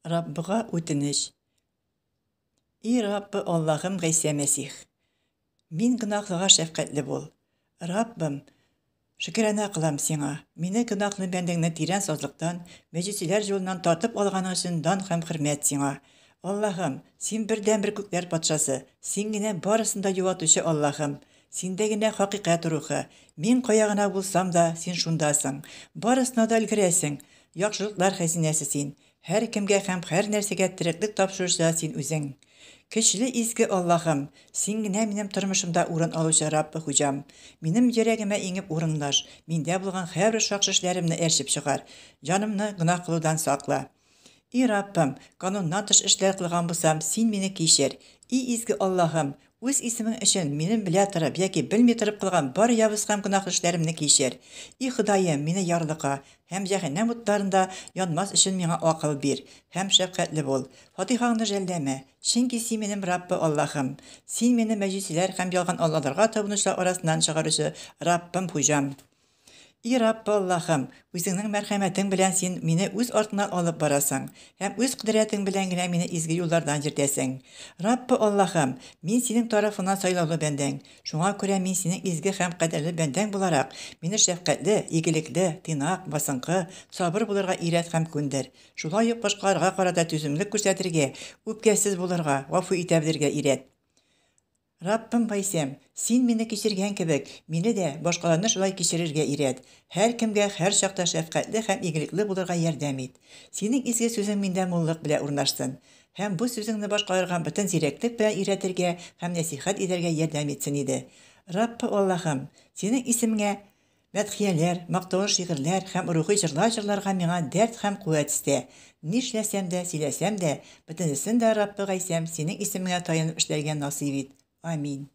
Раббыга үтенеч. И Раббы Аллаһым Гайсә Мәсих! Мин гөнаһлыга шәфкатьле бул. Раббым, шөкерана кылам Сиңа, мине гөнаһлы бәндәңне тирән сазлыктан, мәҗүсиләр җулыннан тартып алганың өчен дан һәм хөрмәт Сиңа. Аллаһым, Син бердәнбер күкләр патшасы, Син генә барысын да юатучы Аллаһым. Синдә генә хакыйкать рухы. Мин кая гына булсам да, Син шундасың. Барысына да өлгерәсең. Яхшылыклар хәзинәсе Син. Һәркемгә һәм һәрнәрсәгә тереклек тапшыручы да Син үзең. Көчле изге Аллаһым, Син генә минем тормышымда урын алучы Раббы Хуҗам. Минем йөрәгемә иңеп урынлаш, миндә булган һәрбер шакшы эшләремне әрчеп чыгар, җанымны гөнаһ кылудан сакла. И Раббым, кануннан тыш эшләр кылган булсам, Син мине кичер. И изге Аллаһым, Үз исемең өчен минем белә торып яки белми торып кылган бар явыз һәм гөнаһлы эшләремне кичер. И Ходаем, мине ярлыка һәм җәһәннәм утларында янмас өчен миңа акыл бир һәм шәфкатьле бул. Фатихаңны жәлләмә, чөнки Син минем Раббы Аллаһым. Син мине мәҗүсиләр һәм ялган аллаларга табынучылар арасыннан чыгаручы Раббым, Хуҗам. И Раббы Аллаһым, Үзеңнең мәрхәмәтең белән Син мине үз артыңнан алып барасың һәм Үз кодрәтең белән генә мине изге юллардан йөртәсең. Раббы Аллаһым, мин Синең тарафыңнан сайлаулы бәндәң, шуңа күрә мин Синең изге һәм кадерле бәндәң буларак, мине шәфкатьле, игелекле, тыйнак, басынкы, сабыр булырга өйрәт һәм күндер. Шулай ук башкаларга карата түземлек күрсәтергә, үпкәсез булырга, гафу итә белергә өйрәт. Раббым Гайсәм, Син мине кичергән кебек, мине дә, башкаларны шулай кичерергә өйрәт. Һәркемгә һәрчакта шәфкатьле һәм игелекле булырга ярдәм ит. Синең изге сүзең миндә муллык белән урнашсын. Һәм бу сүзеңне башкаларга бөтен зирәклек белән өйрәтергә һәм нәсыйхәт итәргә ярдәм итсен иде. Раббы Аллаһым, Синең исемеңә Мәдхияләр, мактаулы шигырьләр һәм рухи җырлар җырларга миңа дәрт һәм куәт өстә. Нишләсәм дә, сөйләсәм дә, бөтенесен дә, Раббы Гайсәм, Синең исемеңә таянып эшләргә насыйп ит. Амин.